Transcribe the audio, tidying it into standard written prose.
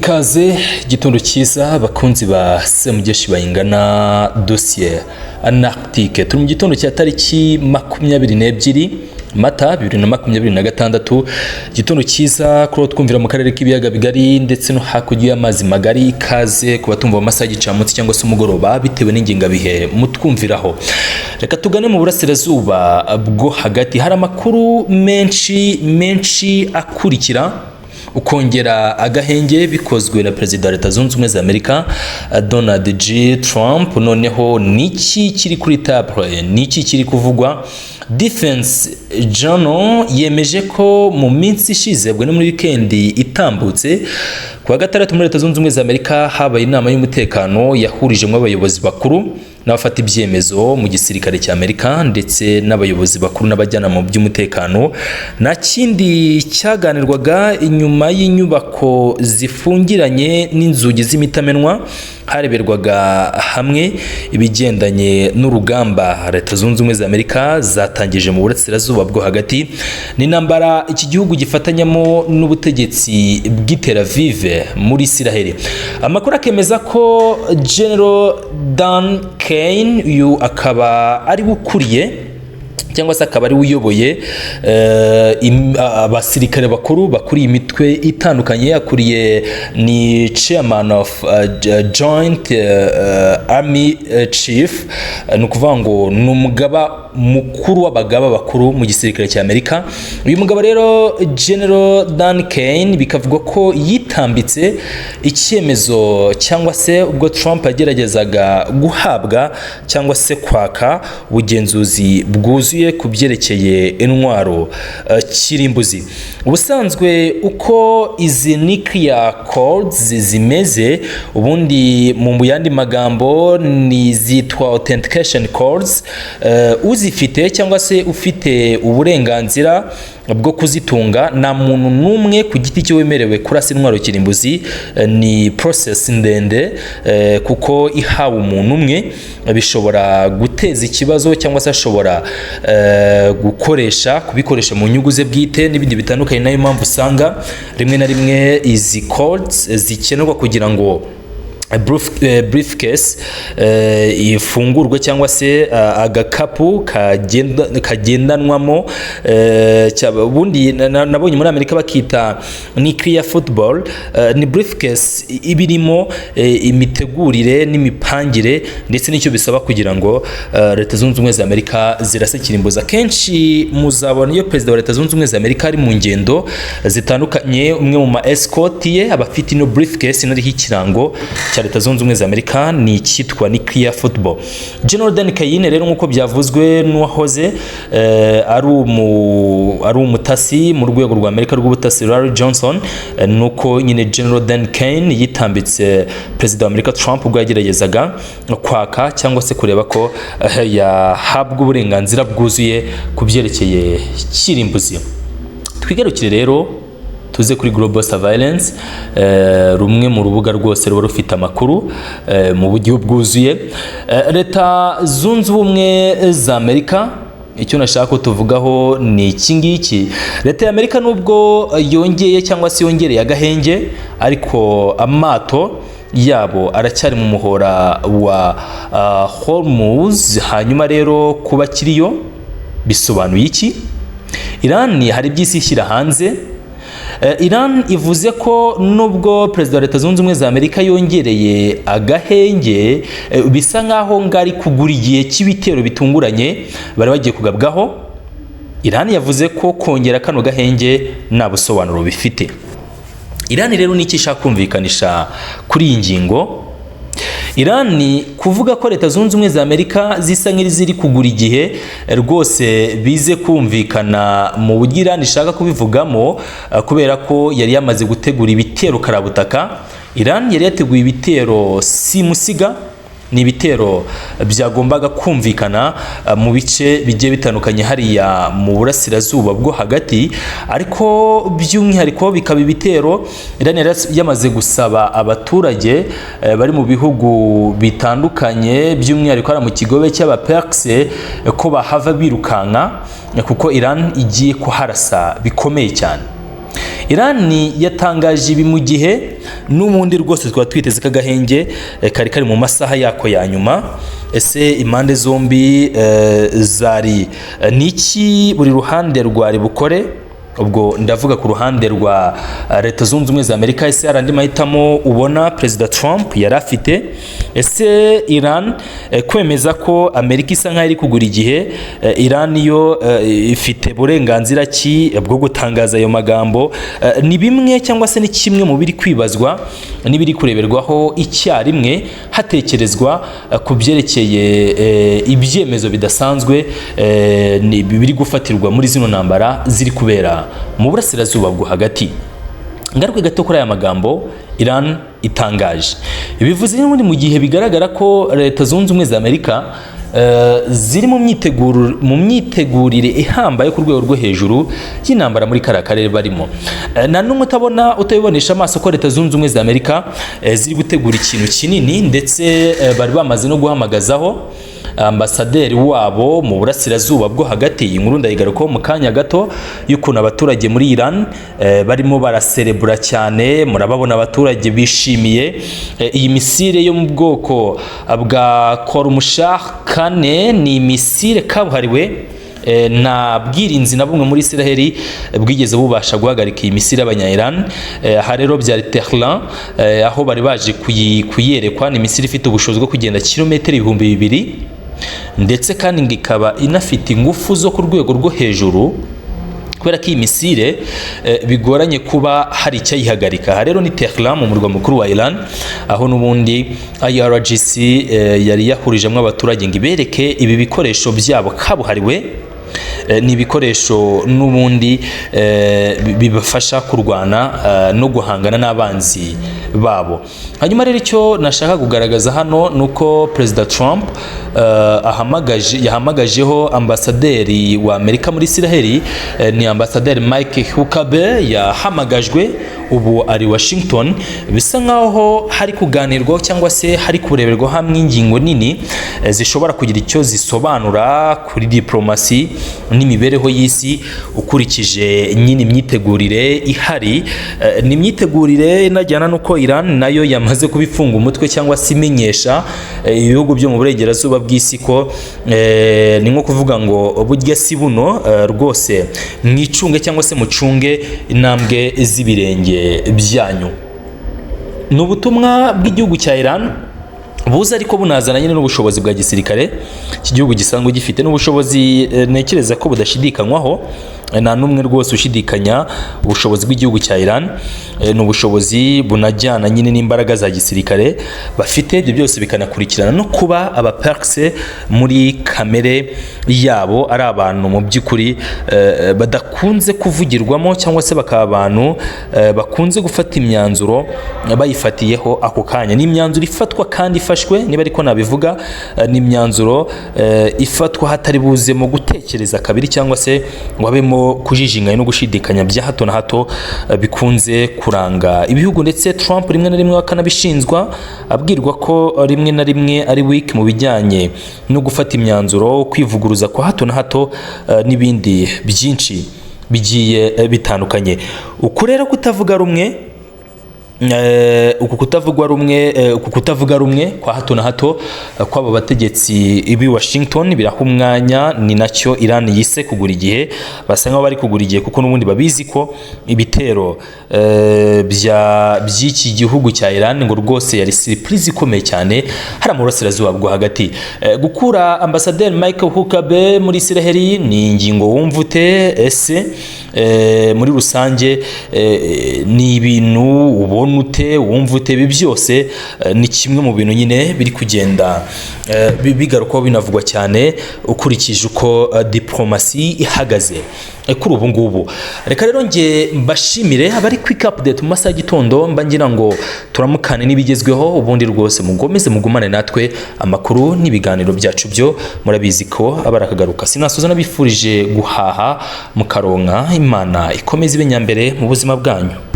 Ikaze, gitondo cyiza bakunzi ba Semugeshi Bayingana dosiye Antarctique. Turi mu gitondo cya tariki 22 Mata 2026. Igitondo cyiza kuri twumvira mu karere k'ibiyaga bigari ndetse no hakurya y'amazi magari. Ikaze ku batumva mu masaha y'igicamunsi cyangwa se umugoroba, bitewe n'ingengabihe mutwumviraho. Reka tugane mu burasirazuba bwo hagati. Hari amakuru menshi menshi akurikira ukongera agahenge bikozwe na Perezida wa Leta Zunze Ubumwe za Amerika, Donald J Trump. Noneho niki kiri kuri table? Niki kiri kuvugwa? Defense Journal yemeje ko mu minsi ishize, bwo ni muri weekend itambutse, ku wa gatandatu, muri Leta Zunze Ubumwe za Amerika habaye inama y'umutekano yahurijemo abayobozi bakuru n'abafata ibyemezo mu gisirikare cya Amerika, ndetse n'abayobozi bakuru n'abajyanama mu by'umutekano. Nta kindi cyaganirwaga inyuma y'inyubako zifungiranye n'inzugi z'imitamenwa. Hareberwaga hamwe ibigendanye n'urugamba Leta Zunze Ubumwe za Amerika zatangije mu burasirazuba bwo hagati. Ni intambara iki gihugu gifatanyamo n'ubutegetsi bw'i Tel Aviv muri Isiraheli. Amakuru akemeza ko General Dan Caine, uyu akaba ari we ukuriye cyangwa se akaba ari we uyoboye abasirikare bakuru bakuriye imitwe itandukanye, akuriye, ni chairman of Joint Army Chief, ni ukuvuga ngo ni umugaba mukuru w'abagaba bakuru mu gisirikare cya Amerika. Uyu mugabo rero, General Dan Caine, bikavugwa ko yitambitse icyemezo cyangwa se ubwo Trump yageragezaga guhabwa cyangwa se kwaka ubugenzuzi bwuzuye ku byerekeye intwaro kirimbuzi. Ubusanzwe uko izi nuclear codes zimeze, ubundi mu yandi magambo ni zitwa authentication codes. Uzifite cyangwa se ufite uburenganzira bwo kuzitunga, nta muntu n'umwe ku giti cye wemerewe kurasa intwaro kirimbuzi. Ni process ndende, kuko ihawe umuntu umwe bishobora guteza ikibazo, cyangwa se ashobora gukoresha kubikoresha mu nyungu ze bwite n'ibindi bitandukanye. Nayo mpamvu usanga rimwe na rimwe izi codes zikenerwa kugira ngo briefcase ifungurwe, cyangwa se agakapu kagendanwamo. Ubundi nabonye muri Amerika bakita nuclear football. Ni briefcase iba irimo imitegurire n'imipangire ndetse n'icyo bisaba kugira ngo Leta Zunze Ubumwe za Amerika zirase kirimbuzi. Akenshi muzabona iyo perezida wa Leta Zunze Ubumwe za Amerika ari mu ngendo zitandukanye, umwe mu ma escort ye aba afite ino briefcase inariho ikirango cya Leta Zunze Ubumwe za Amerika, ni icyitwa nuclear football. General Dan Caine rero, nk'uko byavuzwe n'uwahoze ari umutasi mu rwego rwa Amerika rw'ubutasi, Larry Johnson, nuko nyine General Dan Caine yitambitse Perezida wa Amerika Trump ubwo yageragezaga kwaka cyangwa se kureba ko yahabwa uburenganzira bwuzuye ku byerekeye kirimbuzi. Twigarukire rero, tuze kuri Global Surveillance, rumwe mu rubuga rwose ruba rufite amakuru mu buryo bwuzuye. Leta Zunze Ubumwe za Amerika, icyo nashaka ko tuvugaho ni iki ngiki: Leta ya Amerika, nubwo yongeye cyangwa se yongereye agahenge, ariko amato yabo aracyari mu muhora wa Hormuz. Hanyuma rero kuba kiriyo bisobanuye iki? Iran hari iby'isi ishyira hanze. Iran ivuze ko nubwo Perezida wa Leta Zunze Ubumwe za Amerika yongereye agahenge, bisa nkaho ngari kugura igihe cy'ibitero bitunguranye bari bagiye kugabwaho. Iran yavuze ko kongera kano gahenge nta busobanuro bifite. Iran rero ni iki ishaka kumvikanisha kuri iyi ngingo? Iran kuvuga ko Leta Zunze Ubumwe za Amerika zisa nk'iziri kugura igihe rwose bize kumvikana mu buryo Iran ishaka kubivugamo, kubera ko yari yamaze gutegura ibitero karabutaka. Iran yari yateguye ibitero simusiga, ni ibitero byagombaga kumvikana mu bice bigiye bitandukanye hariya mu burasirazuba bwo hagati, ariko by'umwihariko bikaba ibitero Iran yari yamaze gusaba abaturage bari mu bihugu bitandukanye, by'umwihariko hariya mu kigobe cy'Abaperse, ko bahava birukanka kuko Iran igiye kuharasa bikomeye cyane. Iran yatangaje ibi mu gihe n'ubundi rwose twaba twiteze ko agahenge kari kari mu masaha yako ya nyuma. Ese impande zombi zari niki buri ruhande rwari bukore? Ubwo ndavuga ku ruhande rwa Leta Zunze Ubumwe za Amerika. Ese hari andi mahitamo ubona Perezida Trump yari afite? Ese Iran kwemeza ko Amerika isa nkaho iri kugura igihe, Iran yo ifite burenganzira ki bwo gutangaza ayo magambo? Ni bimwe cyangwa se ni kimwe mu biri kwibazwa n'ibiri kureberwaho icyarimwe, hatekerezwa ku byerekeye ibyemezo bidasanzwe biri gufatirwa muri zino ntambara ziri kubera mu Burasirazuba bwo Hagati. Ngaruke gato kuri aya magambo Iran itangaje. Bivuze n'ubundi mu gihe bigaragara ko Leta Zunze Ubumwe za Amerika ziri mu myitegurire ihambaye ku rwego rwo hejuru y'intambara muri kariya karere barimo. Nta n'umwe utabona, utabibonesha amaso ko Leta Zunze Ubumwe za Amerika ziri gutegura ikintu kinini, ndetse bari bamaze no guhamagazaho ambasaderi wabo mu Burasirazuba bwo Hagati. Iyi nkuru ndayigarukaho mu kanya gato, y'ukuntu abaturage muri Iran barimo baraserebura cyane. Murababona, abaturage bishimiye iyi misile yo mu bwoko bwa Khorramshahr 4. Ni misile kabuhariwe, nta bwirinzi na bumwe muri Israel bwigeze bubasha guhagarika iyi misile y'abanya-Iran. Aha rero byari Tehran, aho bari baje kuyerekwa. Ni misile ifite ubushobozi bwo kugenda kilometero 2000, ndetse kandi ngo ikaba inafite ingufu zo ku rwego rwo hejuru, kubera ko iyi misile bigoranye kuba hari icyayihagarika. Aha rero ni Tehran, mu murwa mukuru wa Iran, aho n'ubundi IRGC yari yahurijemo abaturage ngo ibereke ibi bikoresho byabo kabuhariwe. Ni ibikoresho n'ubundi bibafasha kurwana no guhangana n'abanzi babo. Hanyuma rero icyo nashaka kugaragaza hano ni uko Perezida Trump yahamagajeho ambasaderi wa Amerika muri Isiraheli. Ni ambasaderi Mike Huckabee, yahamagajwe, ubu ari Washington. Bisa nkaho hari kuganirwaho cyangwa se hari kureberwaho hamwe ingingo nini zishobora kugira icyo zisobanura kuri diplomasi n'imibereho y'isi, ukurikije nyine imyitegurire ihari. Ni imyitegurire inajyana n'uko Iran nayo yamaze kubifunga umutwe cyangwa se imenyesha ibihugu byo mu burengerazuba bw'isi ko ni nko kuvuga ngo burya si buno, rwose mwicunge cyangwa se mucunge intambwe z'ibirenge byanyu. Ni ubutumwa bw'igihugu cya Iran buza, ariko bunazana nyine n'ubushobozi bwa gisirikare iki gihugu gisanzwe gifite, n'ubushobozi ntekereza ko budashidikanywaho. Nta n'umwe rwose ushidikanya ubushobozi bw'igihugu cya Iran. Ni ubushobozi bunajyana nyine n'imbaraga za gisirikare bafite. Ibyo byose bikanakurikirana no kuba Abaperse muri kamere yabo ari abantu mu by'ukuri badakunze kuvugirwamo, cyangwa se bakaba abantu bakunze gufata imyanzuro bayifatiyeho ako kanya. Ni imyanzuro ifatwa kandi ifashwe, niba ariko nabivuga, ni imyanzuro ifatwa hatari buzemo gutekereza kabiri cyangwa se ngo habemo kujijinganya no gushidikanya bya hato na hato bikunze kuranga ibihugu. Ndetse Trump rimwe na rimwe akanabishinzwa, abwirwa ko rimwe na rimwe ari weak mu bijyanye no gufata imyanzuro, kwivuguruza kwa hato na hato n'ibindi byinshi bigiye bitandukanye. Uku rero kutavuga rumwe, uku kutavuga rumwe kwa hato na hato kw'aba bategetsi b'i Washington biraha umwanya, ni nacyo Iran yise kugura igihe. Basa nkaho bari kugura igihe, kuko n'ubundi babizi ko ibitero bya by'iki gihugu cya Iran ngo rwose yari surprise ikomeye cyane hariya mu Burasirazuba bwo Hagati. Gukura ambasaderi Michael Huckabee muri Isiraheli ni ingingo wumva ute? Ese muri rusange ni ibintu ubona ute, wumva ute? Ibi byose ni kimwe mu bintu nyine biri kugenda bigarukwaho, binavugwa cyane, ukurikije uko diplomasi ihagaze kuri ubu ngubu. Reka rero nge mbashimire abari quick update mu masaha y'igitondo, mba ngira ngo turamukane n'ibigezweho. Ubundi rwose mugomeze mugumane natwe, amakuru n'ibiganiro byacu byo murabizi ko aba ari akagaruka. Sinasoza nabifurije guhaha mukaronka. Imana ikomeze ibe nyambere mu buzima bwanyu.